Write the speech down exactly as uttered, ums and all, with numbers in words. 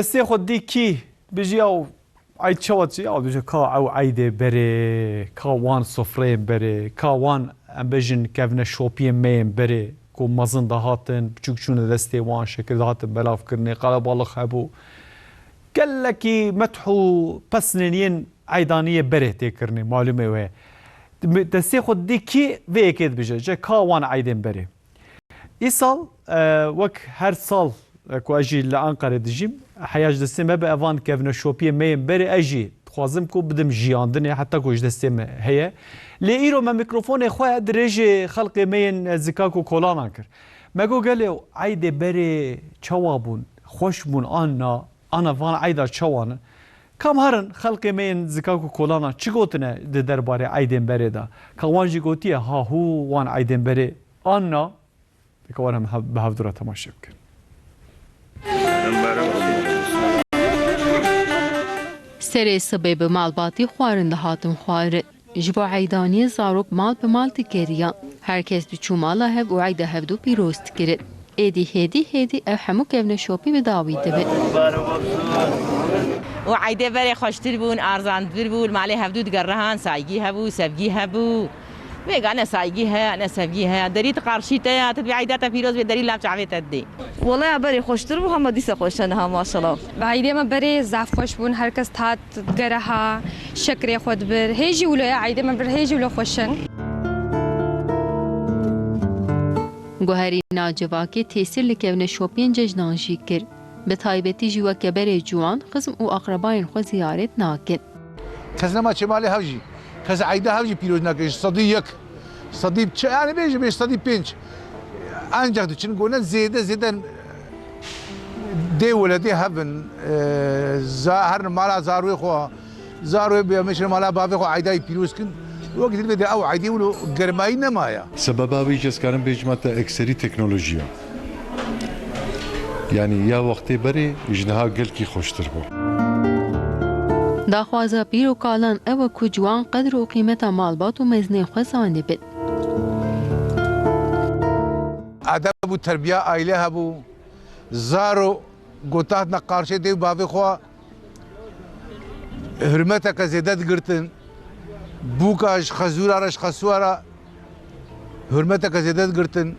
destê xwe dî kî bijî ew eyd çawa çi? Ew dibêje ka ew eydê berê, ka wan sofreyên berê, ka wan em bêjin kevneşopiyên me yên berê ku mezin dihatin, biçûk çûne destê wan, şekil dihatin belavkirinê, qelebalix hebû. Gelekî meth û pesnên yên eydaniyê berê tê kirinê, malûmê wê. Destê xwe dî kî vê yekê dibêje, ce ka wan eydên berê. Îsal, e, wek her sal, e, ku ez jî li Anqerê dijîm, heya ji destê me bi evan kevneşopiyê me yên berê ez jî dixwazim ku bidim jiyandinê, heta ku ji destê me heye. Lê îro me mîkrofonê xwe dirêjê xelkê me yên zikak û kolanan kir. Me got, gelê eydê berê çawa bûn? Xweş bûn an na? Ana van eyda çawa ne? Kam herin xelkê me yên zikak û kolanan çi gotine di derbarê eydên berê de? Ka wan jî gotiye, ha hû wan eydên berê an na? Dika wan em hev-, bi hevdû re temaşe bikin. Serê sibê bi malbatî xwarin dihatin xwarin. Ji bo eydaniyê zarok mal bi mal digeriyan. Her kes diçû mala hev û eyda hevdû pîroz dikirin. Êdî hêdî hêdî ev hemû kevneşopî bi dawî dibin. Û eydê berê xweştir bûn, arzantir bû, li malê hevdû digerihan, saygî hebû, sevgî hebû. Vêga ne saygî heye, ne sevgî heye. Derî tu qarşî te ya, tu dibê eyda te pîroz bê, derî lav çavê te didê. Wele ya berê xweştir bû, hema dîsa xweş e niha, maşallah. Eydê me berê zaf xweş bûn, her kes dihat digere ha, şekrê xwe dibir. Hê jî wilo ye, eydê me bir hê jî wilo xweş in. Guherîna civakê tesîr li kevneşopiyên cejnan jî kir. Bi taybetî jî weke berê ciwan xizm û aqrebayên xwe ziyaret nakin. Kes nema çê malê hev jî. Kes eyda hev jî pîroz nake. Ji sedî yek, sedî çi, yani bêje bê sedî pênc. Ancak diçin gone zêde, zêde dê weledê hev in. E, za-, herin mala zarwê xwe. Zarwê bê, em şirin mala bavê xwe eydayî pîroz kin. Wekî din vê de ew eydê wilo germayî nemaye. Sebeba wî jî ez karim bêjim te ekserî teknolojî ye. Yanî ya wextê berê ji niha gelkî xweştir bû. Daxwaza pîr û kalan ew e ku ciwan qedr û qîmeta malbat û mezinên xwe zanibin. Edeb û terbiya aîle hebû. Zaro gotahtina qarşê dê û bavê xwe hurmeteke zêde digirtin. Bûka ji xezûra re, ji xesuwa re hurmeteke zêde digirtin.